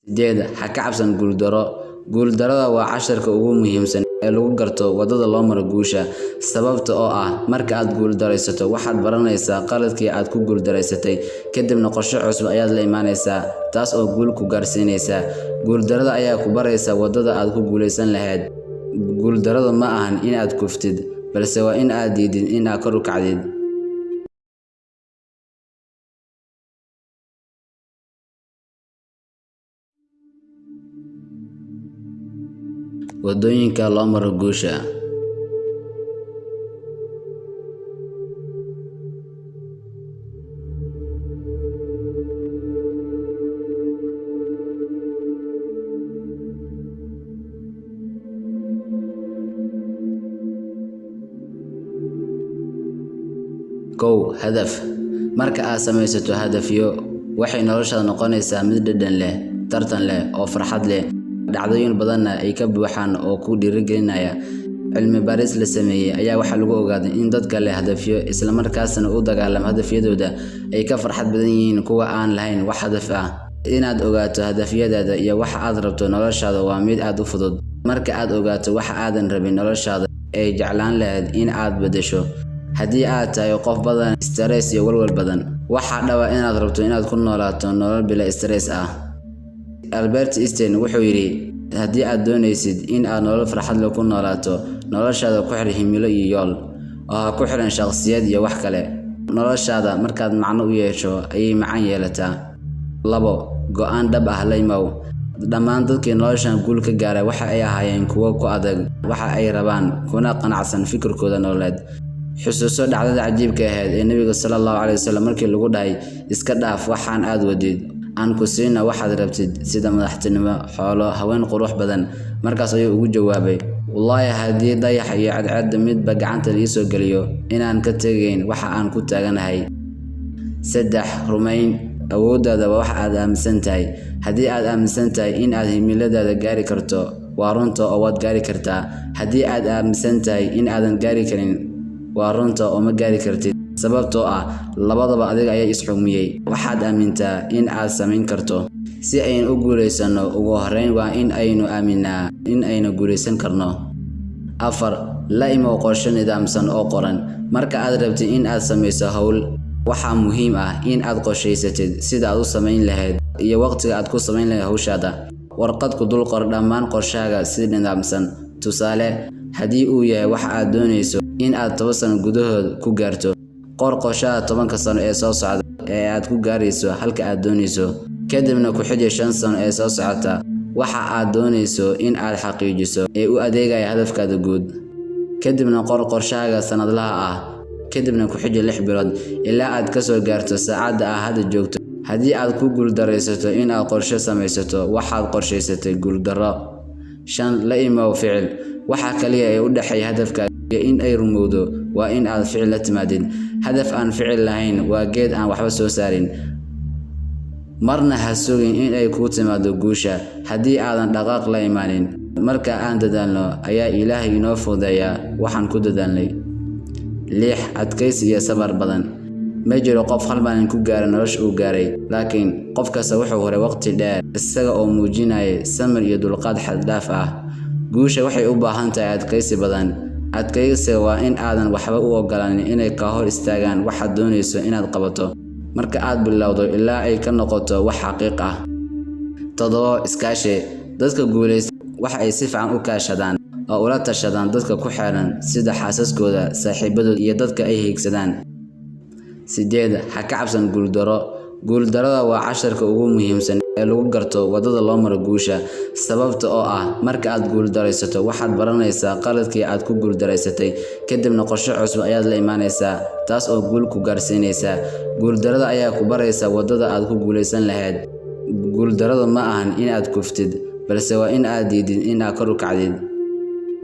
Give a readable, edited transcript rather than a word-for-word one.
8. Ha ka cabsan guuldaro. Guuldarada waa casharka ugu muhiimsan ee lagu garto waddada loo maro guusha. Sababta oo ah marka aad guuldaraysato, waxaad baranaysaa qaladkii aad ku guuldaraysatay, kadibna qorshe cusub ayaad la imaanaysaa, taas oo guul ku gaarsiinaysa. Guuldarada ayaa ku baraysa waddada aad ku guulaysan lahayd. Guuldaradu ma ahan in aad kuftid, balse waa in aad diidid in aad kor u kacdid. Waddooyinka loo maro guusha. 1. Hadaf. Marka aad samaysato hadafyo, waxay noloshaada noqonaysaa mid dhadhan leh, tartan leh, oo farxad leh. Dhacdooyin badanna ay ka buuxaan oo ku dhiirigelinaya. Cilmi baaris la sameeyay ayaa waxaa lagu ogaaday in dadka leh hadafyo isla markaasna u dagaalama hadafyadooda ay ka farxad badan yihiin kuwa aan lahayn wax hadaf ah. Inaad ogaato hadafyadaada iyo waxa aad rabto noloshaada waa mid aad u fudud. Marka aad ogaato waxa aadan rabin noloshaada ee jeclaan lahayd in aad beddesho. Haddii aad tahay qof badan stress iyo walwal badan, waxaa dhaba inaad rabto inaad ku noolaato nolol bila stress ah. Albert Einstein wuxuu yidhi, haddii aad doonaysid in aad nolol farxad leh ku noolaato, noloshaada ku xidh himilo iyo yool, oo ha ku xidhan shakhsiyad iyo wax kale. Noloshaada markaad macno u yeesho ayay macaan yeelataa. 2. Go'aan dhab ah la imow. Dhammaan dadkii noloshan guul ka gaaray waxa ay ahaayeen kuwo ku adag waxa ay rabaan, kuna qanacsan fikirkooda nololeed. Xusuuso dhacdada cajiibka ahayd ee Nabiga sallallahu alayhi wasallam markii lagu dhahay, iska dhaaf waxaan aad wadid, aan ku siina waxaad rabtid sida madaxtinimo, xoolo, haween qurux badan. Markaas ayuu ugu jawaabay, wallaahi haddii dayax iyo cadceedda midba gacanta la ii soo geliyo, inaan ka tegayn waxa aan ku taaganahay. 3. Rumayn. Awooddaada waa wax aad aaminsan tahay. Haddii aad aaminsan tahay in aad himiladaada gaari karto, waa runta oo waad gaari kartaa. Haddii aad aaminsan tahay in aadan gaari karin, waa runta oo ma gaari kartid. Sababtoo ah labadaba adiga ayaa is-xugmiyey. Waxaad aamintaa in aad samayn karto. Si aynu u guulaysanno, ugu horreyn waa in aynu aaminaa in aynu guulaysan karno. 4. La imow qorshe nidaamsan oo qoran. Marka aad rabtid in aad samayso hawl, waxaa muhiim ah in aad qorshaysatid sida aad u samayn lahayd iyo waqtiga aad ku samayn lahayd hawshaada. Warqad ku dul qor dhammaan qorshahaaga si nidaamsan. Tusaale, haddii uu yahay wax aad doonayso in aad 10 sano gudahood ku gaarto, qor qorshaha 10 sano ee soo socda ee aad ku gaarayso halka aad doonayso. Kadibna ku xiji 5 sano ee soo socota waxa aad doonayso in aad xaqiijiso ee u adeegaya hadafkaada guud. Kadibna qor qorshahaaga sanadlaha ah. Kadibna ku xiji 6 bilood ilaa aad ka soo gaarto saacadda aad hadda joogto. Haddii aad ku guuldaraysato in aad qorshe samaysato, waxaad qorshaysatay guuldarro. 5. La imow ficil. Waxa kaliya ee u dhexeeya hadafkaaga iyo in ay rumowdo waa in aad ficil la timaadid. Hadaf aan ficil lahayn waa geed aan waxba soo saarin. Marna ha sugin in ay kuu timaado guusha haddii aadan dhaqaaq la imaanin. Marka aan dadaalno ayaa Ilaahay inoo fududeeyaa waxaan ku dadaalnay. 6. Adkaysi iyo sabar badan. Ma jiro qof hal maalin ku gaaray nolosha uu gaaray, laakiin qof kasta wuxuu huray waqti dheer isaga oo muujinaya samir iyo dulqaad xad dhaaf ah. Guusha waxay u baahan tahay adkaysi badan. Adkaysiga waa in aadan waxba u ogolaanin inay ka hor istaagaan waxaad doonayso inaad qabato. Marka aad bilowdo ilaa ay ka noqoto wax xaqiiq ah. 7. Iskaashi. Dadka guulaysta waxa ay si fiican u kaashadaan oo ula tashadaan dadka ku xeeran sida xaasaskooda, saaxiibadooda iyo dadka ay hiigsadaan. 8. Ha ka cabsan guuldaro. Guuldarada waa casharka ugu muhiimsan ee lagu garto waddada loo maro guusha. Sababta oo ah marka aad guuldaraysato, waxaad baranaysaa qaladkii aad ku guuldaraysatay, kadibna qorshe cusub ayaad la imaanaysaa, taas oo guul ku gaarsiinaysa. Guuldarada ayaa ku baraysa waddada aad ku guulaysan lahayd. Guuldaradu ma ahan in aad kuftid, balse waa in aad diidid in aad kor u kacdid.